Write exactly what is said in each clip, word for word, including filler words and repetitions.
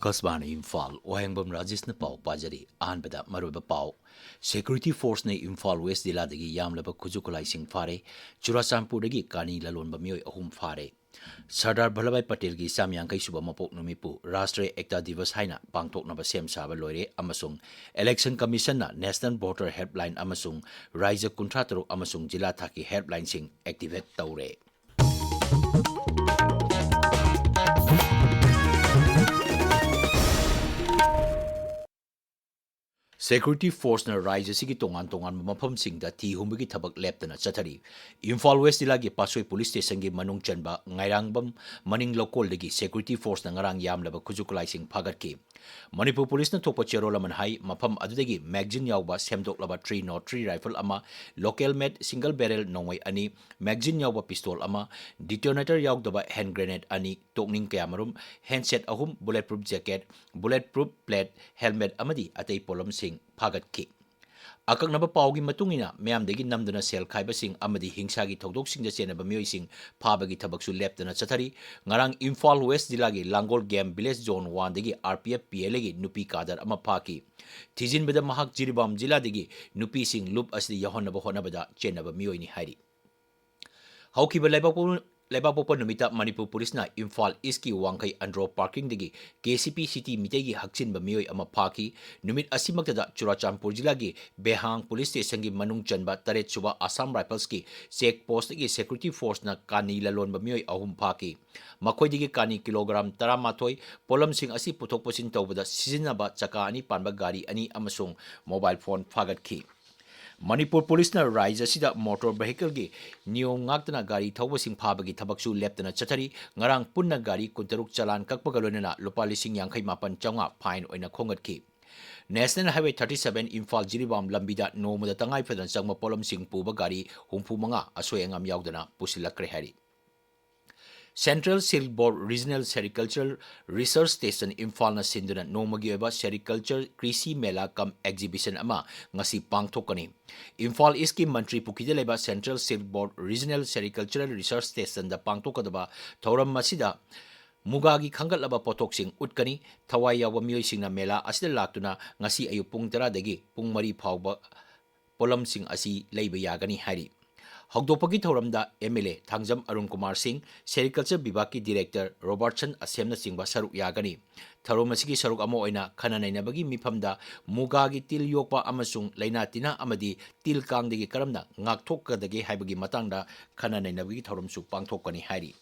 ꯑꯀꯥꯁꯕꯥꯅꯤ ꯏꯝꯐꯥꯜ, ꯋꯥꯍꯦꯡꯕꯝ ꯔꯥꯖꯦꯁꯅ ꯄꯥꯎ ꯄꯥꯖꯔꯤ꯫ ꯑꯍꯥꯟꯕꯗ ꯃꯔꯨꯑꯣꯏꯕ ꯄꯥꯎ꯫ Security Forceꯅ ꯏꯝꯐꯥꯜ ꯋꯦꯁ ꯖꯤꯂꯥꯗꯒꯤ ꯌꯥꯝꯂꯕ ꯈꯨꯠꯁꯨ ꯈꯨꯠꯂꯥꯏꯁꯤꯡ ꯐꯥꯔꯦ꯫ ꯆꯨꯔꯥꯆꯥꯟꯄꯨꯔꯗꯒꯤ ꯀꯥꯅꯤ ꯂꯂꯣꯟꯕ ꯃꯤꯑꯣꯏ ꯑꯍꯨꯝ ꯐꯥꯔꯦ꯫ ꯁꯔꯗꯥꯔ ꯚꯜꯂꯚꯚꯥꯏ ꯄꯇꯦꯜꯒꯤ ꯆꯥꯝ ꯌꯥꯡꯈꯩ ꯁꯨꯕ ꯃꯄꯣꯛ ꯅꯨꯃꯤꯠꯄꯨ ꯔꯥꯁꯇ꯭ꯔꯤꯌ ꯑꯦꯛꯇꯥ ꯗꯤꯕꯁ ꯍꯥꯏꯅ ꯄꯥꯡꯊꯣꯛꯅꯕ ꯁꯦꯝ ꯁꯥꯕ ꯂꯣꯏꯔꯦ ꯑꯃꯁꯨꯡ Election Commissionꯅ National Voter Helpline ꯑꯃꯁꯨꯡ ꯔꯥꯏꯖ꯭ꯌ ꯀꯨꯟꯊ꯭ꯔꯥ ꯇꯔꯨꯛ ꯑꯃꯁꯨꯡ ꯖꯤꯂꯥ ꯊꯥꯛꯀꯤ helplineꯁꯤꯡ activate ꯇꯧꯔꯦ꯫ Security Forceꯅ ꯔꯥꯏꯖ꯭ꯌ ꯑꯁꯤꯒꯤ ꯇꯣꯉꯥꯟ ꯇꯣꯉꯥꯟꯕ ꯃꯐꯝꯁꯤꯡꯗ ꯊꯤ ꯍꯨꯝꯕꯒꯤ ꯊꯕꯛ ꯂꯦꯞꯇꯅ ꯆꯠꯊꯔꯤ꯫ ꯏꯝꯐꯥꯜ ꯋꯦꯁ ꯖꯤꯂꯥꯒꯤ ꯄꯥꯠꯁꯣꯏ ꯄꯨꯂꯤꯁ ꯁ꯭ꯇꯦꯁꯟꯒꯤ ꯃꯅꯨꯡ ꯆꯟꯕ ꯉꯥꯏꯔꯥꯡꯕꯝ ꯃꯅꯤꯡ ꯂꯧꯀꯣꯜꯗꯒꯤ Security Forceꯅ ꯉꯔꯥꯡ ꯌꯥꯝꯂꯕ ꯈꯨꯠꯁꯨ ꯈꯨꯠꯂꯥꯏꯁꯤꯡ ꯐꯥꯒꯠꯈꯤ꯫ ꯃꯅꯤꯄꯨꯔ ꯄꯨꯂꯤꯁꯅ ꯊꯣꯛꯄ ꯆꯦꯔꯣꯜ ꯑꯃꯅ ꯍꯥꯏ, ꯃꯐꯝ ꯑꯗꯨꯗꯒꯤ magazine ꯌꯥꯎꯕ ꯁꯦꯝꯗꯣꯛꯂꯕ three nought three rifle ꯑꯃ, local made single barrel ꯅꯣꯡꯃꯩ ꯑꯅꯤ, magazine ꯌꯥꯎꯕ pistol ꯑꯃ, detonator ꯌꯥꯎꯗꯕ hand grenade ꯑꯅꯤ, ꯇꯣꯛꯅꯤꯡ ꯀꯌꯥꯃꯔꯨꯝ, handset ꯑꯍꯨꯝ, bulletproof jacket, bulletproof plate, helmet ꯑꯃꯗꯤ ꯑꯇꯩ ꯄꯣꯠꯂꯝꯁꯤꯡ ꯐꯥꯒꯠꯈꯤ꯫ ꯑꯀꯛꯅꯕ ꯄꯥꯎꯒꯤ ꯃꯇꯨꯡ ꯏꯟꯅ, ꯃꯤꯌꯥꯝꯗꯒꯤ ꯅꯝꯗꯨꯅ ꯁꯦꯜ ꯈꯥꯏꯕꯁꯤꯡ ꯑꯃꯗꯤ ꯍꯤꯡꯁꯥꯒꯤ ꯊꯧꯗꯣꯛꯁꯤꯡꯗ ꯆꯦꯟꯅꯕ ꯃꯤꯑꯣꯏꯁꯤꯡ ꯐꯥꯕꯒꯤ ꯊꯕꯛꯁꯨ ꯂꯦꯞꯇꯅ ꯆꯠꯊꯔꯤ꯫ ꯉꯔꯥꯡ ꯏꯝꯐꯥꯜ ꯋꯦꯁ ꯖꯤꯂꯥꯒꯤ ꯂꯥꯡꯒꯣꯜ Game Village Zone Oneꯗꯒꯤ R P F P L Aꯒꯤ ꯅꯨꯄꯤ cadre ꯑꯃ ꯐꯥꯈꯤ꯫ ꯊꯤꯖꯤꯟꯕꯗ ꯃꯍꯥꯛ ꯖꯤꯔꯤꯕꯥꯝ ꯖꯤꯂꯥꯗꯒꯤ ꯅꯨꯄꯤꯁꯤꯡ ꯂꯨꯞ ꯑꯁꯤꯗ ꯌꯥꯎꯍꯟꯅꯕ ꯍꯣꯠꯅꯕꯗ ꯆꯦꯟꯅꯕ ꯃꯤꯑꯣꯏꯅꯤ ꯍꯥꯏꯔꯤ꯫ ꯍꯧꯈꯤꯕ ꯂꯩꯕꯥꯛꯄꯣꯛ-, ꯂꯩꯕꯥꯛꯄꯣꯛꯄ ꯅꯨꯃꯤꯠꯇ ꯃꯅꯤꯄꯨꯔ ꯄꯨꯂꯤꯁꯅ ꯏꯝꯐꯥꯜ ꯏꯁꯀꯤ ꯋꯥꯡꯈꯩ Andro parkingꯗꯒꯤ K C P City ꯃꯤꯇꯩꯒꯤ ꯍꯛꯆꯤꯟꯕ ꯃꯤꯑꯣꯏ ꯑꯃ ꯐꯥꯈꯤ꯫ ꯅꯨꯃꯤꯠ ꯑꯁꯤꯃꯛꯇꯗ ꯆꯨꯔꯥꯆꯥꯟꯄꯨꯔ ꯖꯤꯂꯥꯒꯤ ꯕꯦꯍꯥꯡ ꯄꯨꯂꯤꯁ ꯁ꯭ꯇꯦꯁꯟꯒꯤ ꯃꯅꯨꯡ ꯆꯟꯕ ꯇꯔꯦꯠ ꯁꯨꯕ Assam Riflesꯀꯤ check postꯇꯒꯤ Security Forceꯅ ꯀꯥꯅꯤ ꯂꯂꯣꯟꯕ ꯃꯤꯑꯣꯏ ꯑꯍꯨꯝ ꯐꯥꯈꯤ꯫ ꯃꯈꯣꯏꯗꯒꯤ ꯀꯥꯅꯤ ꯀꯤꯂꯣꯒ꯭ꯔꯥꯝ ꯇꯔꯥꯃꯥꯊꯣꯏ, ꯄꯣꯠꯂꯝꯁꯤꯡ ꯑꯁꯤ ꯄꯨꯊꯣꯛ ꯄꯨꯁꯤꯟ ꯇꯧꯕꯗ ꯁꯤꯖꯤꯟꯅꯕ ꯆꯀꯥ ꯑꯅꯤ ꯄꯥꯟꯕ ꯒꯥꯔꯤ ꯑꯅꯤ ꯑꯃꯁꯨꯡ mobile phone ꯐꯥꯒꯠꯈꯤ꯫ ꯃꯅꯤꯄꯨꯔ ꯄꯨꯂꯤꯁꯅ ꯔꯥꯏꯖ꯭ꯌ ꯑꯁꯤꯗ motor vehicleꯒꯤ ꯅꯤꯌꯣꯝ ꯉꯥꯛꯇꯅ ꯒꯥꯔꯤ ꯊꯧꯕꯁꯤꯡ ꯐꯥꯕꯒꯤ ꯊꯕꯛꯁꯨ ꯂꯦꯞꯇꯅ ꯆꯠꯊꯔꯤ꯫ ꯉꯔꯥꯡ ꯄꯨꯟꯅ ꯒꯥꯔꯤ ꯀꯨꯟꯇꯔꯨꯛ ꯆꯂꯥꯟ ꯀꯛꯄꯒ ꯂꯣꯏꯅꯅ ꯂꯨꯄꯥ ꯂꯤꯁꯤꯡ ꯌꯥꯡꯈꯩ ꯃꯥꯄꯟ ꯆꯥꯝꯃꯉꯥ fine ꯑꯣꯏꯅ ꯈꯣꯝꯒꯠꯈꯤ꯫ National Highway thirty seven Imphal Jiribam ꯂꯝꯕꯤꯗ ꯅꯣꯡꯃꯗ ꯇꯉꯥꯏ ꯐꯗꯅ ꯆꯪꯕ ꯄꯣꯠꯂꯝꯁꯤꯡ ꯄꯨꯕ ꯒꯥꯔꯤ ꯍꯨꯝꯐꯨ ꯃꯉꯥ ꯑꯁꯣꯏ ꯑꯉꯥꯝ ꯌꯥꯎꯗꯅ ꯄꯨꯁꯤꯜꯂꯛꯈ꯭ꯔꯦ ꯍꯥꯏꯔꯤ꯫ Central Silk Board Regional Sericultural Research Station ꯏꯝꯐꯥꯜꯅ ꯁꯤꯟꯗꯨꯅ ꯅꯣꯡꯃꯒꯤ ꯑꯣꯏꯕ Sericulture ꯀ꯭ꯔꯤꯁꯤ ꯃꯦꯂꯥ cum exhibition ꯑꯃ ꯉꯁꯤ ꯄꯥꯡꯊꯣꯛꯀꯅꯤ꯫ ꯏꯝꯐꯥꯜ ꯏꯁꯀꯤ ꯃꯟꯇ꯭ꯔꯤ ꯄꯨꯈ꯭ꯔꯤꯗ ꯂꯩꯕ Central Silk Board Regional Sericultural Research Stationꯗ ꯄꯥꯡꯊꯣꯛꯀꯗꯕ ꯊꯧꯔꯝ ꯑꯁꯤꯗ ꯃꯨꯒꯥꯒꯤ ꯈꯟꯒꯠꯂꯕ ꯄꯣꯠꯊꯣꯛꯁꯤꯡ ꯎꯠꯀꯅꯤ꯫ ꯊꯋꯥꯏ ꯌꯥꯎꯕ ꯃꯤꯑꯣꯏꯁꯤꯡꯅ ꯃꯦꯂꯥ ꯑꯁꯤꯗ ꯂꯥꯛꯇꯨꯅ ꯉꯁꯤ ꯑꯌꯨꯛ ꯄꯨꯡ ꯇꯔꯥꯗꯒꯤ ꯄꯨꯡ ꯃꯔꯤ ꯐꯥꯎꯕ ꯄꯣꯠꯂꯝꯁꯤꯡ ꯑꯁꯤ ꯂꯩꯕ ꯌꯥꯒꯅꯤ ꯍꯥꯏꯔꯤ꯫ ꯍꯧꯗꯣꯛꯄꯒꯤ ꯊꯧꯔꯝꯗ M L A Thangjam Arun Kumar Singh, sericulture ꯕꯤꯚꯥꯒꯀꯤ ꯗꯤꯔꯦꯛꯇꯔ ꯔꯣꯕꯥꯔꯠꯁꯟ ꯑꯁꯦꯝꯅꯆꯤꯡꯕ ꯁꯔꯨꯛ ꯌꯥꯒꯅꯤ꯫ ꯊꯧꯔꯝ ꯑꯁꯤꯒꯤ ꯁꯔꯨꯛ ꯑꯃ ꯑꯣꯏꯅ ꯈꯟꯅ ꯅꯩꯅꯕꯒꯤ ꯃꯤꯐꯝꯗ ꯃꯨꯒꯥꯒꯤ ꯇꯤꯜ ꯌꯣꯛꯄ ꯑꯃꯁꯨꯡ ꯂꯥꯏꯅꯥ ꯇꯤꯟꯅꯥ ꯑꯃꯗꯤ ꯇꯤꯜ ꯀꯥꯡꯗꯒꯤ ꯀꯔꯝꯅ ꯉꯥꯛꯊꯣꯛꯀꯗꯒꯦ ꯍꯥꯏꯕꯒꯤ ꯃꯇꯥꯡꯗ ꯈꯟꯅ ꯅꯩꯅꯕꯒꯤ ꯊꯧꯔꯝꯁꯨ ꯄꯥꯡꯊꯣꯛꯀꯅꯤ ꯍꯥꯏꯔꯤ꯫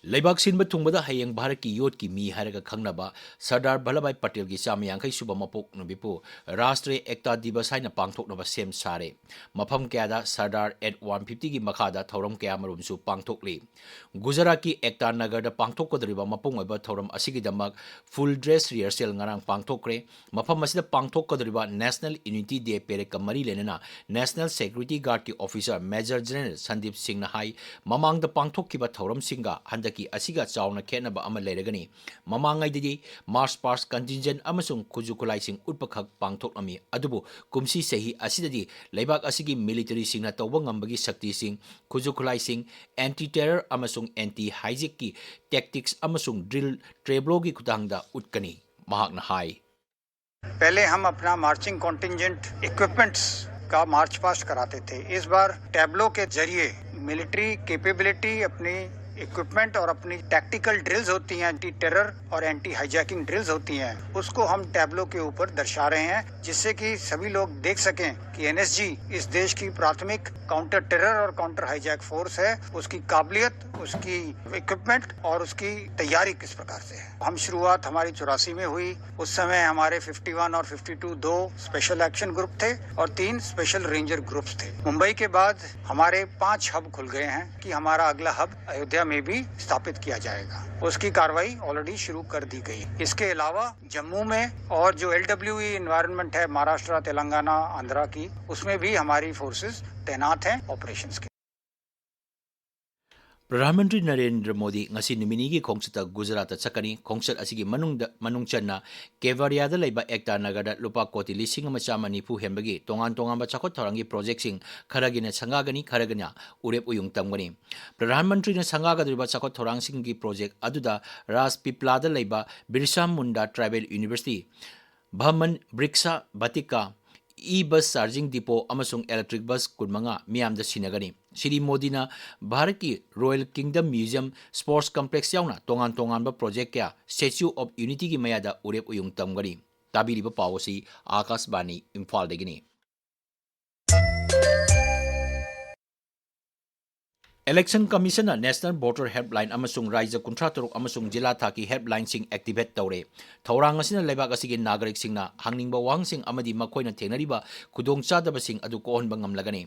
ꯂꯩꯕꯥꯛ ꯁꯤꯟꯕ ꯊꯨꯡꯕꯗ ꯍꯌꯦꯡ ꯚꯥꯔꯠꯀꯤ ꯌꯣꯠꯀꯤ ꯃꯤ ꯍꯥꯏꯔꯒ ꯈꯪꯅꯕ ꯁꯔꯗꯥꯔ ꯚꯜꯂꯚꯚꯥꯏ ꯄꯇꯦꯜꯒꯤ ꯆꯥꯝꯃ ꯌꯥꯡꯈꯩ ꯁꯨꯕ ꯃꯄꯣꯛ ꯅꯨꯃꯤꯠꯄꯨ ꯔꯥꯁꯇ꯭ꯔꯤꯌ ꯑꯦꯛꯇꯥ ꯗꯤꯕꯁ ꯍꯥꯏꯅ ꯄꯥꯡꯊꯣꯛꯅꯕ ꯁꯦꯝ ꯁꯥꯔꯦ꯫ ꯃꯐꯝ ꯀꯌꯥꯗ ꯁꯔꯗꯥꯔ ꯑꯦꯠ ꯋꯥꯟ ꯐꯤꯐꯇꯤꯒꯤ ꯃꯈꯥꯗ ꯊꯧꯔꯝ ꯀꯌꯥꯃꯔꯨꯝꯁꯨ ꯄꯥꯡꯊꯣꯛꯂꯤ꯫ ꯒꯨꯖꯔꯥꯠꯀꯤ ꯑꯦꯛꯇꯥ ꯅꯒꯔꯗ ꯄꯥꯡꯊꯣꯛꯀꯗꯧꯔꯤꯕ ꯃꯄꯨꯡ ꯑꯣꯏꯕ ꯊꯧꯔꯝ ꯑꯁꯤꯒꯤꯗꯃꯛ ꯐꯨꯜ ꯗ꯭ꯔꯦꯁ ꯔꯤꯍꯔꯁꯦꯜ ꯉꯔꯥꯡ ꯄꯥꯡꯊꯣꯛꯈ꯭ꯔꯦ꯫ ꯃꯐꯝ ꯑꯁꯤꯗ ꯄꯥꯡꯊꯣꯛꯀꯗꯧꯔꯤꯕ ꯅꯦꯁꯅꯦꯜ ꯌꯨꯅꯤꯇꯤ ꯗꯦ ꯄꯦꯔꯦꯗꯀ ꯃꯔꯤ ꯂꯩꯅꯅ ꯅꯦꯁꯅꯦꯜ ꯁꯦꯀ꯭ꯌꯨꯔꯤꯇꯤ ꯒꯥꯔꯗꯀꯤ ꯑꯣꯐꯤꯁꯥꯔ ꯃꯦꯖꯔ ꯖꯦꯅꯔꯦꯜ ꯁꯟꯗꯤꯞ ꯁꯤꯡꯅ ꯍꯥꯏ, ꯃꯃꯥꯡꯗ ꯄꯥꯡꯊꯣꯛꯈꯤꯕ ꯊꯧꯔꯝꯁꯤꯡꯒ ꯍꯟꯗꯛꯀꯤ ꯑꯁꯤꯒ ꯆꯥꯎꯅ ꯈꯦꯠꯅꯕ ꯑꯃ ꯂꯩꯔꯒꯅꯤ꯫ ꯃꯃꯥꯡꯉꯩꯗꯗꯤ ꯃꯥꯔꯆ ꯄꯥꯁ ꯀꯟꯇꯤꯟꯖꯦꯟ ꯑꯃꯁꯨꯡ ꯈꯨꯠꯁꯨ ꯈꯨꯠꯂꯥꯏꯁꯤꯡ ꯎꯠꯄꯈꯛ ꯄꯥꯡꯊꯣꯛꯂꯝꯃꯤ, ꯑꯗꯨꯕꯨ ꯀꯨꯝꯁꯤ ꯆꯍꯤ ꯑꯁꯤꯗꯗꯤ ꯂꯩꯕꯥꯛ ꯑꯁꯤꯒꯤ ꯃꯤꯂꯤꯇꯔꯤꯁꯤꯡꯅ ꯇꯧꯕ ꯉꯝꯕꯒꯤ ꯁꯛꯇꯤꯁꯤꯡ, ꯈꯨꯠꯁꯨ ꯈꯨꯠꯂꯥꯏꯁꯤꯡ, ꯑꯦꯟꯇꯤ ꯇꯦꯔꯔ ꯑꯃꯁꯨꯡ ꯑꯦꯟꯇꯤ ꯍꯥꯏꯖꯦꯛꯀꯤ ꯇꯦꯛꯇꯤꯛꯁ ꯑꯃꯁꯨꯡ ꯗ꯭ꯔꯤꯜ ꯇꯦꯕ꯭ꯂꯣꯒꯤ ꯈꯨꯠꯊꯥꯡꯗ ꯎꯠꯀꯅꯤ꯫ ꯃꯍꯥꯛꯅ ꯍꯥꯏ꯫ पहले हम अपना मार्चिंग कॉन्टिंजेंट इक्विपमेंट्स का मार्च पास्ट कराते थे। इस बार टैबलो के जरिए मिलिट्री कैपेबिलिटी, अपनी इक्विपमेंट और अपनी टैक्टिकल ड्रिल्स होती हैं, एंटी टेरर और एंटी हाईजैकिंग ड्रिल्स होती हैं, उसको हम टैबलो के ऊपर दर्शा रहे हैं, जिससे कि सभी लोग देख सकें कि एनएसजी इस देश की प्राथमिक काउंटर टेरर और काउंटर हाईजैक फोर्स है, उसकी काबिलियत, उसकी इक्विपमेंट और उसकी तैयारी किस प्रकार से है। हम शुरुआत हमारी चौरासी में हुई। उस समय हमारे फिफ्टी वन और फिफ्टी टू दो स्पेशल एक्शन ग्रुप थे और तीन स्पेशल रेंजर ग्रुप्स थे। मुंबई के बाद हमारे पांच हब खुल गए हैं कि हमारा अगला हब अयोध्या में भी स्थापित किया जाएगा। उसकी कार्रवाई ऑलरेडी शुरू कर दी गई। इसके अलावा जम्मू में और जो एलडब्ल्यूई एनवायरनमेंट है महाराष्ट्र, तेलंगाना, आंध्रा की, उसमें भी हमारी फोर्सेस तैनात हैं ऑपरेशंस के। ꯄ꯭ꯔꯙꯥꯟ ꯃꯟꯇ꯭ꯔꯤ ꯅꯔꯦꯟꯗ꯭ꯔ ꯃꯣꯗꯤ ꯉꯁꯤ ꯅꯨꯃꯤꯠ ꯅꯤꯅꯤꯒꯤ ꯈꯣꯡꯆꯠꯇ ꯒꯨꯖꯔꯥꯠꯇ ꯆꯠꯀꯅꯤ꯫ ꯈꯣꯡꯆꯠ ꯑꯁꯤꯒꯤ ꯃꯅꯨꯡꯗ, ꯃꯅꯨꯡ ꯆꯟꯅ ꯀꯦꯚꯥꯔꯤꯌꯥꯗ ꯂꯩꯕ ꯑꯦꯛꯇꯥ ꯅꯒꯔꯗ ꯂꯨꯄꯥ ꯀꯣꯇꯤ ꯂꯤꯁꯤꯡ ꯑꯃ ꯆꯥꯝꯃ ꯅꯤꯐꯨ ꯍꯦꯟꯕꯒꯤ ꯇꯣꯉꯥꯟ ꯇꯣꯉꯥꯟꯕ ꯆꯥꯎꯈꯠ ꯊꯧꯔꯥꯡꯒꯤ ꯄ꯭ꯔꯣꯖꯦꯛꯁꯤꯡ ꯈꯔꯒꯤꯅ ꯁꯪꯒꯥꯒꯅꯤ, ꯈꯔꯒꯤꯅ ꯎꯔꯦꯞ ꯎꯌꯨꯡ ꯇꯝꯒꯅꯤ꯫ ꯄ꯭ꯔꯙꯥꯟ ꯃꯟꯇ꯭ꯔꯤꯅ ꯁꯪꯒꯥꯒꯗꯧꯔꯤꯕ ꯆꯥꯎꯈꯠ ꯊꯧꯔꯥꯡꯁꯤꯡꯒꯤ ꯄ꯭ꯔꯣꯖꯦꯛ ꯑꯗꯨꯗ ꯔꯥꯖꯄꯤꯄ꯭ꯂꯥꯗ ꯂꯩꯕ ꯕꯤꯔꯁꯥ ꯃꯨꯟꯗꯥ tribal university, ꯚꯃꯟ ꯕ꯭ꯔꯤꯛꯁꯥ ꯕꯇꯤꯀꯥ, E bus charging ꯗꯤꯄꯣ ꯑꯃꯁꯨꯡ ꯏꯂꯦꯛꯇ꯭ꯔꯤꯛ ꯕꯁ ꯀꯨꯟꯃꯉꯥ ꯃꯤꯌꯥꯝꯗ ꯁꯤꯟꯅꯒꯅꯤ꯫ ꯁ꯭ꯔꯤ ꯃꯣꯗꯤꯅ ꯚꯥꯔꯠꯀꯤ royal kingdom museum, sports complex ꯌꯥꯎꯅ ꯇꯣꯉꯥꯟ ꯇꯣꯉꯥꯟꯕ ꯄ꯭ꯔꯣꯖꯦꯛ ꯀꯌꯥ ꯁ꯭ꯇꯦꯆꯨ ꯑꯣꯐ ꯌꯨꯅꯤꯇꯤꯒꯤ ꯃꯌꯥꯗ ꯎꯔꯦꯞ ꯎꯌꯨꯡ ꯇꯝꯒꯅꯤ꯫ ꯇꯥꯕꯤꯔꯤꯕ ꯄꯥꯎ ꯑꯁꯤ ꯑꯥꯀꯥꯁꯕꯥꯅꯤ ꯏꯝꯐꯥꯜꯗꯒꯤꯅꯤ꯫ ꯏꯂꯦꯛꯁꯟ ꯀꯃꯤꯁꯟꯅ ꯅꯦꯁꯅꯦꯜ ꯚꯣꯇꯔ ꯍꯦꯜꯞꯂꯥꯏꯟ ꯑꯃꯁꯨꯡ ꯔꯥꯏꯖ꯭ꯌ ꯀꯨꯟꯊ꯭ꯔꯥ ꯇꯔꯨꯛ ꯑꯃꯁꯨꯡ ꯖꯤꯂꯥ ꯊꯥꯛꯀꯤ ꯍꯦꯜꯞꯂꯥꯏꯟꯁꯤꯡ ꯑꯦꯛꯇꯤꯚꯦꯠ ꯇꯧꯔꯦ꯫ ꯊꯧꯔꯥꯡ ꯑꯁꯤꯅ ꯂꯩꯕꯥꯛ ꯑꯁꯤꯒꯤ ꯅꯥꯒꯔꯤꯛꯁꯤꯡꯅ ꯍꯪꯅꯤꯡꯕ ꯋꯥꯍꯪꯁꯤꯡ ꯑꯃꯗꯤ ꯃꯈꯣꯏꯅ ꯊꯦꯡꯅꯔꯤꯕ ꯈꯨꯗꯣꯡꯆꯥꯗꯕꯁꯤꯡ ꯑꯗꯨ ꯀꯣꯛꯍꯟꯕ ꯉꯝꯂꯒꯅꯤ꯫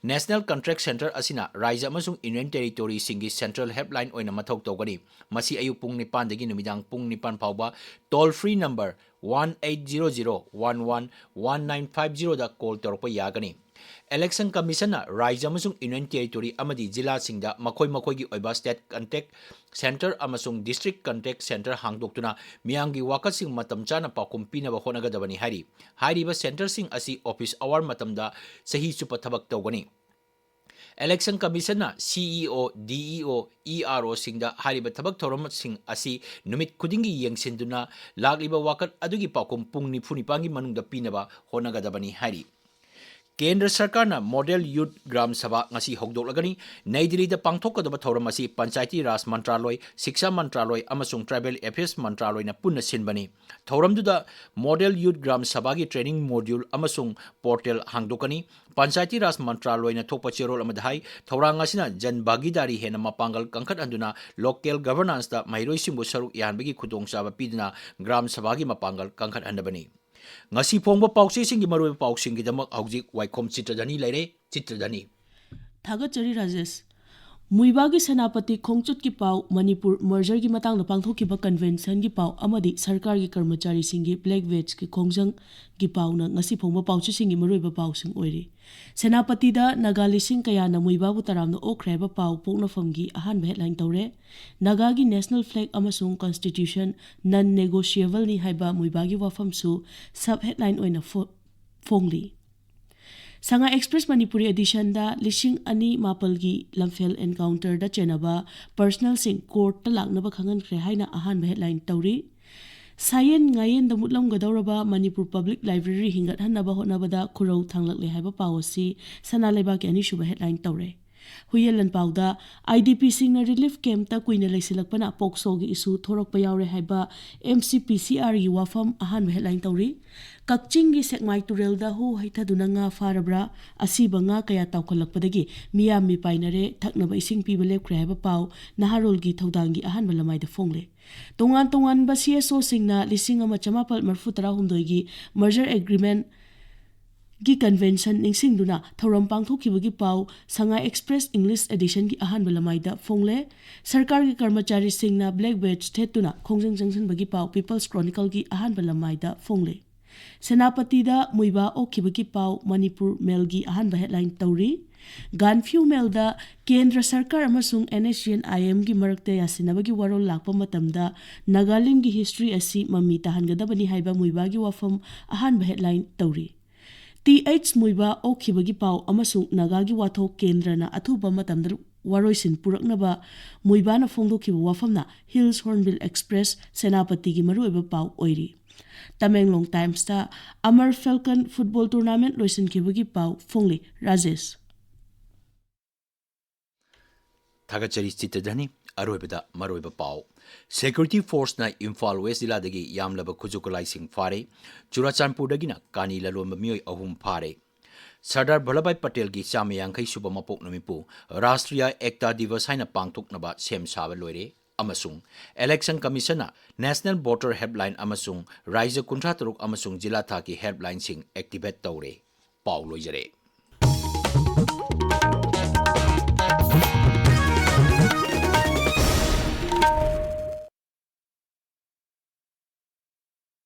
ꯅꯦꯁꯅꯦꯜ ꯀꯟꯇꯦꯛ ꯁꯦꯟꯇꯔ ꯑꯁꯤꯅ ꯔꯥꯏꯖ꯭ꯌ ꯑꯃꯁꯨꯡ ꯌꯨꯅꯤꯌꯟ ꯇꯦꯔꯤꯇꯣꯔꯤꯁꯤꯡꯒꯤ ꯁꯦꯟꯇ꯭ꯔꯦꯜ ꯍꯦꯜꯞꯂꯥꯏꯟ ꯑꯣꯏꯅ ꯃꯊꯧ ꯇꯧꯒꯅꯤ꯫ ꯃꯁꯤ ꯑꯌꯨꯛ ꯄꯨꯡ ꯅꯤꯄꯥꯟꯗꯒꯤ ꯅꯨꯃꯤꯗꯥꯡ ꯄꯨꯡ ꯅꯤꯄꯥꯟ ꯐꯥꯎꯕ toll free number one eight zero zero one one one nine five ꯖꯤꯔꯣꯗ ꯀꯣꯜ ꯇꯧꯔꯛꯄ ꯌꯥꯒꯅꯤ꯫ ꯏꯂꯦꯛꯁꯟ ꯀꯃꯤꯁꯟꯅ ꯔꯥꯏꯖ꯭ꯌ ꯑꯃꯁꯨꯡ ꯌꯨꯅꯤꯌꯟ ꯇꯦꯔꯤꯇꯣꯔꯤ ꯑꯃꯗꯤ ꯖꯤꯂꯥꯁꯤꯡꯗ ꯃꯈꯣꯏ ꯃꯈꯣꯏꯒꯤ ꯑꯣꯏꯕ ꯁ꯭ꯇꯦꯠ ꯀꯟꯇꯦꯛ ꯁꯦꯟꯇꯔ ꯑꯃꯁꯨꯡ ꯗꯤꯁꯇ꯭ꯔꯤꯛ ꯀꯟꯇꯦꯛ ꯁꯦꯟꯇꯔ ꯍꯥꯡꯗꯣꯛꯇꯨꯅ ꯃꯤꯌꯥꯝꯒꯤ ꯋꯥꯀꯠꯁꯤꯡ ꯃꯇꯝ ꯆꯥꯅ ꯄꯥꯎꯈꯨꯝ ꯄꯤꯅꯕ ꯍꯣꯠꯅꯒꯗꯕꯅꯤ ꯍꯥꯏꯔꯤ꯫ ꯍꯥꯏꯔꯤꯕ ꯁꯦꯟꯇꯔꯁꯤꯡ ꯑꯁꯤ ꯑꯣꯐꯤꯁ ꯑꯋꯥꯔ ꯃꯇꯝꯗ ꯆꯍꯤ ꯆꯨꯞꯄ ꯊꯕꯛ ꯇꯧꯒꯅꯤ꯫ ꯏꯂꯦꯛꯁꯟ ꯀꯃꯤꯁꯟꯅ ꯁꯤ ꯏ ꯑꯣ, ꯗꯤ ꯏ ꯑꯣ, ꯏ ꯑꯥꯔ ꯑꯣꯁꯤꯡꯗ ꯍꯥꯏꯔꯤꯕ ꯊꯕꯛ ꯊꯧꯔꯝꯁꯤꯡ ꯑꯁꯤ ꯅꯨꯃꯤꯠ ꯈꯨꯗꯤꯡꯒꯤ ꯌꯦꯡꯁꯤꯟꯗꯨꯅ ꯂꯥꯛꯂꯤꯕ ꯋꯥꯀꯠ ꯑꯗꯨꯒꯤ ꯄꯥꯎꯈꯨꯝ ꯄꯨꯡ ꯅꯤꯐꯨ ꯅꯤꯄꯥꯟꯒꯤ ꯃꯅꯨꯡꯗ ꯄꯤꯅꯕ ꯍꯣꯠꯅꯒꯗꯕꯅꯤ ꯍꯥꯏꯔꯤ꯫ ꯀꯦꯟꯗ꯭ꯔ ꯁꯔꯀꯥꯔꯅ ꯃꯣꯗꯦꯜ ꯌꯨꯠ ꯒ꯭ꯔꯥꯝ ꯁꯚꯥ ꯉꯁꯤ ꯍꯧꯗꯣꯛꯂꯒꯅꯤ꯫ ꯅꯩ ꯗꯤꯜꯂꯤꯗ ꯄꯥꯡꯊꯣꯛꯀꯗꯕ ꯊꯧꯔꯝ ꯑꯁꯤ ꯄꯟꯆꯥꯌꯇꯤ ꯔꯥꯖ ꯃꯟꯇ꯭ꯔꯥꯂꯣꯏ, ꯁꯤꯛꯁꯥ ꯃꯟꯇ꯭ꯔꯥꯂꯣꯏ ꯑꯃꯁꯨꯡ ꯇ꯭ꯔꯥꯏꯕꯦꯜ ꯑꯦꯐꯤꯌꯔꯁ ꯃꯟꯇ꯭ꯔꯥꯂꯣꯏꯅ ꯄꯨꯟꯅ ꯁꯤꯟꯕꯅꯤ꯫ ꯊꯧꯔꯝꯗꯨꯗ ꯃꯣꯗꯦꯜ ꯌꯨꯠ ꯒ꯭ꯔꯥꯝ ꯁꯚꯥꯒꯤ ꯇ꯭ꯔꯦꯅꯤꯡ ꯃꯣꯗ꯭ꯌꯨꯜ ꯑꯃꯁꯨꯡ ꯄꯣꯔꯇꯦꯜ ꯍꯥꯡꯗꯣꯛꯀꯅꯤ꯫ ꯄꯟꯆꯥꯌꯇꯤ ꯔꯥꯖ ꯃꯟꯇ꯭ꯔꯥꯂꯣꯏꯅ ꯊꯣꯛꯄ ꯆꯦꯔꯣꯜ ꯑꯃꯗ ꯍꯥꯏ, ꯊꯧꯔꯥꯡ ꯑꯁꯤꯅ ꯖꯟ ꯚꯥꯒꯤꯗꯥꯔꯤ ꯍꯦꯟꯅ ꯃꯄꯥꯡꯒꯜ ꯀꯟꯈꯠꯍꯟꯗꯨꯅ ꯂꯣꯀꯦꯜ ꯒꯚꯔꯅꯥꯟꯁꯇ ꯃꯍꯩꯔꯣꯏꯁꯤꯡꯕꯨ ꯁꯔꯨꯛ ꯌꯥꯍꯟꯕꯒꯤ ꯈꯨꯗꯣꯡꯆꯥꯕ ꯄꯤꯗꯨꯅ ꯒ꯭ꯔꯥꯝ ꯁꯚꯥꯒꯤ ꯃꯄꯥꯡꯒꯜ ꯀꯟꯈꯠꯍꯟꯅꯕꯅꯤ꯫ ꯉꯁꯤ ꯐꯣꯡꯕ ꯄꯥꯎꯆꯦꯁꯤꯡꯒꯤ ꯃꯔꯨꯑꯣꯏꯕ ꯄꯥꯎꯁꯤꯡꯒꯤꯗꯃꯛ ꯍꯧꯖꯤꯛ ꯋꯥꯏꯈꯣꯝ ꯆꯤꯇ꯭ꯔꯙꯅꯤ ꯂꯩꯔꯦ꯫ ꯆꯤꯇ꯭ꯔꯙꯅꯤ꯫ ꯊꯥꯒꯠꯆꯔꯤ ꯔꯥꯖꯦꯁ꯫ ꯃꯨꯏꯕꯥꯒꯤ ꯁꯦꯅꯥꯄꯇꯤ ꯈꯣꯡꯆꯠꯀꯤ ꯄꯥꯎ, ꯃꯅꯤꯄꯨꯔ ꯃꯔꯖꯔꯒꯤ ꯃꯇꯥꯡꯗ ꯄꯥꯡꯊꯣꯛꯈꯤꯕ ꯀꯟꯚꯦꯟꯁꯟꯒꯤ ꯄꯥꯎ ꯑꯃꯗꯤ ꯁꯔꯀꯥꯔꯒꯤ ꯀꯔꯃꯆꯥꯔꯤꯁꯤꯡꯒꯤ ꯕ꯭ꯂꯦꯛ ꯕꯦꯖꯀꯤ ꯈꯣꯡꯖꯪꯒꯤ ꯄꯥꯎꯅ ꯉꯁꯤ ꯐꯣꯡꯕ ꯄꯥꯎꯆꯦꯁꯤꯡꯒꯤ ꯃꯔꯨꯑꯣꯏꯕ ꯄꯥꯎꯁꯤꯡ ꯑꯣꯏꯔꯤ꯫ ꯁꯦꯅꯥꯄꯇꯤꯗ ꯅꯥꯒꯥ ꯂꯤꯁꯤꯡ ꯀꯌꯥꯅ ꯃꯨꯏꯕꯥꯕꯨ ꯇꯔꯥꯝꯅ ꯑꯣꯛꯈ꯭ꯔꯦ ꯍꯥꯏꯕ ꯄꯥꯎ ꯄꯣꯛꯅꯐꯝꯒꯤ ꯑꯍꯥꯟꯕ ꯍꯦꯗꯂꯥꯏꯟ ꯇꯧꯔꯦ꯫ ꯅꯥꯒꯥꯒꯤ ꯅꯦꯁꯅꯦꯜ ꯐ꯭ꯂꯦꯒ ꯑꯃꯁꯨꯡ ꯀꯟꯁꯇꯤꯇ꯭ꯌꯨꯁꯟ ꯅꯟ ꯅꯦꯒꯣꯁꯤꯌꯦꯕꯜꯅꯤ ꯍꯥꯏꯕ ꯃꯨꯏꯕꯥꯒꯤ ꯋꯥꯐꯝꯁꯨ ꯁꯕ ꯍꯦꯗꯂꯥꯏꯟ ꯑꯣꯏꯅ ꯐꯣ-, ꯐꯣꯡꯂꯤ꯫ ꯁꯉꯥꯏ ꯑꯦꯛꯁꯄ꯭ꯔꯦꯁ ꯃꯅꯤꯄꯨꯔꯤ ꯑꯦꯗꯤꯁꯟꯗ ꯂꯤꯁꯤꯡ ꯑꯅꯤ ꯃꯥꯄꯜꯒꯤ ꯂꯝꯐꯦꯜ ꯑꯦꯟꯀꯥꯎꯟꯇꯔꯗ ꯆꯦꯟꯅꯕ ꯄꯔꯁꯅꯦꯜꯁꯤꯡ ꯀꯣꯔꯠꯇ ꯂꯥꯛꯅꯕ ꯈꯪꯍꯟꯈ꯭ꯔꯦ ꯍꯥꯏꯅ ꯑꯍꯥꯟꯕ ꯍꯦꯗꯂꯥꯏꯟ ꯇꯧꯔꯤ꯫ ꯁꯥꯌꯦꯟ ꯉꯥꯌꯦꯟꯗ ꯃꯨꯠꯂꯝꯒꯗꯧꯔꯕ ꯃꯅꯤꯄꯨꯔ ꯄꯕ꯭ꯂꯤꯛ ꯂꯥꯏꯕ꯭ꯔꯦꯔꯤ ꯍꯤꯡꯒꯠꯍꯟꯅꯕ ꯍꯣꯠꯅꯕꯗ ꯈꯨꯔꯧ ꯊꯥꯡꯂꯛꯂꯦ ꯍꯥꯏꯕ ꯄꯥꯎ ꯑꯁꯤ ꯁꯅꯥ ꯂꯩꯕꯥꯛꯀꯤ ꯑꯅꯤꯁꯨꯕ ꯍꯦꯗꯂꯥꯏꯟ ꯇꯧꯔꯦ꯫ ꯍꯨꯏꯌꯦꯟ ꯂꯥꯟꯄꯥꯎꯗ ꯑꯥꯏ ꯗꯤ ꯄꯤꯁꯤꯡꯅ ꯔꯤꯂꯤꯐ ꯀꯦꯝꯞꯇ ꯀꯨꯏꯅ ꯂꯩꯁꯤꯜꯂꯛꯄꯅ ꯄꯣꯛꯁꯣꯒꯤ ꯏꯁꯨ ꯊꯣꯔꯛꯄ ꯌꯥꯎꯔꯦ ꯍꯥꯏꯕ ꯑꯦꯝ ꯁꯤ ꯄꯤ ꯁꯤ ꯑꯥꯔꯒꯤ ꯋꯥꯐꯝ ꯑꯍꯥꯟꯕ ꯍꯦꯗꯂꯥꯏꯟ ꯇꯧꯔꯤ꯫ ꯀꯛꯆꯤꯡꯒꯤ ꯁꯦꯛꯃꯥꯏ ꯇꯨꯔꯦꯜꯗ ꯍꯨ ꯍꯩꯊꯗꯨꯅ ꯉꯥ ꯐꯥꯔꯕ꯭ꯔꯥ? ꯑꯁꯤꯕ ꯉꯥ ꯀꯌꯥ ꯇꯥꯎꯈꯠꯂꯛꯄꯗꯒꯤ ꯃꯤꯌꯥꯝ ꯃꯤꯄꯥꯏꯅꯔꯦ, ꯊꯛꯅꯕ ꯏꯁꯤꯡ ꯄꯤꯕ ꯂꯦꯞꯈ꯭ꯔꯦ ꯍꯥꯏꯕ ꯄꯥꯎ ꯅꯍꯥꯔꯣꯜꯒꯤ ꯊꯧꯗꯥꯡꯒꯤ ꯑꯍꯥꯟꯕ ꯂꯃꯥꯏꯗ ꯐꯣꯡꯂꯦ꯫ ꯇꯣꯉꯥꯟ ꯇꯣꯉꯥꯟꯕ ꯁꯤ ꯑꯦꯁ ꯑꯣꯁꯤꯡꯅ ꯂꯤꯁꯤꯡ ꯑꯃ ꯆꯃꯥꯄꯜ ꯃꯔꯤꯐꯨ ꯇꯔꯥꯍꯨꯝꯗꯣꯏꯒꯤ ꯃꯔꯖꯔ ꯑꯦꯒ꯭ꯔꯤꯃꯦꯟ ꯒꯤ ꯀꯟꯚꯦꯟꯁꯟ ꯅꯤꯡꯁꯤꯡꯗꯨꯅ ꯊꯧꯔꯝ ꯄꯥꯡꯊꯣꯛꯈꯤꯕꯒꯤ ꯄꯥꯎ ꯁꯉꯥꯏ ꯑꯦꯛꯁꯄ꯭ꯔꯦꯁ ꯏꯪꯂꯤꯁ ꯑꯦꯗꯤꯁꯟꯒꯤ ꯑꯍꯥꯟꯕ ꯂꯃꯥꯏꯗ ꯐꯣꯡꯂꯦ꯫ ꯁꯔꯀꯥꯔꯒꯤ ꯀꯔꯃꯆꯥꯔꯤꯁꯤꯡꯅ ꯕ꯭ꯂꯦꯛ ꯕꯦꯖ ꯊꯦꯠꯇꯨꯅ ꯈꯣꯡꯖꯪ ꯆꯪꯁꯤꯟꯕꯒꯤ ꯄꯥꯎ ꯄꯤꯄꯜꯁ ꯀ꯭ꯔꯣꯅꯤꯀꯜꯒꯤ ꯑꯍꯥꯟꯕ ꯂꯃꯥꯏꯗ ꯐꯣꯡꯂꯦ꯫ ꯁꯦꯅꯥꯄꯇꯤꯗ ꯃꯨꯏꯕꯥ ꯑꯣꯛꯈꯤꯕꯒꯤ ꯄꯥꯎ ꯃꯅꯤꯄꯨꯔ ꯃꯦꯜꯒꯤ ꯑꯍꯥꯟꯕ ꯍꯦꯗꯂꯥꯏꯟ ꯇꯧꯔꯤ꯫ ꯒꯥꯟꯐ꯭ꯌꯨ ꯃꯦꯜꯗ ꯀꯦꯟꯗ꯭ꯔ ꯁꯔꯀꯥꯔ ꯑꯃꯁꯨꯡ ꯑꯦꯟ ꯑꯦꯁ ꯖꯤ ꯑꯦꯟ ꯑꯥꯏ ꯑꯦꯝꯒꯤ ꯃꯔꯛꯇ ꯌꯥꯁꯤꯟꯅꯕꯒꯤ ꯋꯥꯔꯣꯜ ꯂꯥꯛꯄ ꯃꯇꯝꯗ ꯅꯥꯒꯥꯂꯦꯟꯒꯤ ꯍꯤꯁꯇ꯭ꯔꯤ ꯑꯁꯤ ꯃꯃꯤ ꯇꯥꯍꯟꯒꯗꯕꯅꯤ ꯍꯥꯏꯕ ꯃꯨꯏꯕꯥꯒꯤ ꯋꯥꯐꯝ ꯑꯍꯥꯟꯕ ꯍꯦꯗꯂꯥꯏꯟ ꯇꯧꯔꯤ꯫ ꯇꯤ ꯑꯩꯆ ꯃꯨꯏꯕꯥ ꯑꯣꯛꯈꯤꯕꯒꯤ ꯄꯥꯎ ꯑꯃꯁꯨꯡ ꯅꯥꯒꯥꯒꯤ ꯋꯥꯊꯣꯛ ꯀꯦꯟꯗ꯭ꯔꯅ ꯑꯊꯨꯕ ꯃꯇꯝꯗ ꯋꯥꯔꯣꯏꯁꯤꯟ ꯄꯨꯔꯛꯅꯕ ꯃꯨꯏꯕꯥꯅ ꯐꯣꯡꯗꯣꯛꯈꯤꯕ ꯋꯥꯐꯝꯅ ꯍꯤꯜꯁ ꯍꯣꯔꯟꯕꯤꯜ ꯑꯦꯛꯁꯄ꯭ꯔꯦꯁ ꯁꯦꯅꯥꯄꯇꯤꯒꯤ ꯃꯔꯨꯑꯣꯏꯕ ꯄꯥꯎ ꯑꯣꯏꯔꯤ꯫ ꯇꯃꯦꯡꯂꯣꯡ ꯇꯥꯏꯝꯁꯇ ꯑꯃꯔ ꯐꯦꯜꯀꯟ ꯐꯨꯠꯕꯣꯜ ꯇꯣꯔꯅꯥꯃꯦꯟꯠ ꯂꯣꯏꯁꯤꯟꯈꯤꯕꯒꯤ ꯄꯥꯎ ꯐꯣꯡꯂꯤ꯫ ꯔꯥꯖꯦꯁ꯫ ꯊꯥꯒꯠꯆꯔꯤ ꯆꯤꯠꯇꯗ꯭ꯔꯅꯤ꯫ ꯑꯔꯣꯏꯕꯗ ꯃꯔꯨꯑꯣꯏꯕ ꯄꯥꯎ꯫ ꯁꯦꯀ꯭ꯌꯨꯔꯤꯇꯤ ꯐꯣꯔꯁꯅ ꯏꯝꯐꯥꯜ ꯋꯦꯁ ꯖꯤꯂꯥꯗꯒꯤ ꯌꯥꯝꯂꯕ ꯈꯨꯠꯁꯨ ꯈꯨꯠꯂꯥꯏꯁꯤꯡ ꯐꯥꯔꯦ꯫ ꯆꯨꯔꯥꯆꯥꯟꯄꯨꯔꯗꯒꯤꯅ ꯀꯥꯅꯤ ꯂꯂꯣꯟꯕ ꯃꯤꯑꯣꯏ ꯑꯍꯨꯝ ꯐꯥꯔꯦ꯫ ꯁꯔꯗꯥꯔ ꯚꯜꯂꯚꯚꯥꯏ ꯄꯇꯦꯜꯒꯤ ꯆꯥꯝꯃ ꯌꯥꯡꯈꯩ ꯁꯨꯕ ꯃꯄꯣꯛ ꯅꯨꯃꯤꯠꯄꯨ ꯔꯥꯁꯇ꯭ꯔꯤꯌꯥ ꯑꯦꯛꯇꯥ ꯗꯤꯕꯁ ꯍꯥꯏꯅ ꯄꯥꯡꯊꯣꯛꯅꯕ ꯁꯦꯝ ꯁꯥꯕ ꯂꯣꯏꯔꯦ꯫ ꯑꯃꯁꯨꯡ ꯏꯂꯦꯛꯁꯟ ꯀꯃꯤꯁꯟꯅ ꯅꯦꯁꯅꯦꯜ ꯚꯣꯇꯔ ꯍꯦꯜꯞꯂꯥꯏꯟ ꯑꯃꯁꯨꯡ ꯔꯥꯏꯖ꯭ꯌ ꯀꯨꯟꯊ꯭ꯔꯥ ꯇꯔꯨꯛ ꯑꯃꯁꯨꯡ ꯖꯤꯂꯥ ꯊꯥꯛꯀꯤ ꯍꯦꯜꯞꯂꯥꯏꯟꯁꯤꯡ ꯑꯦꯛꯇꯤꯚꯦꯠ ꯇꯧꯔꯦ꯫ ꯄꯥꯎ ꯂꯣꯏꯖꯔꯦ꯫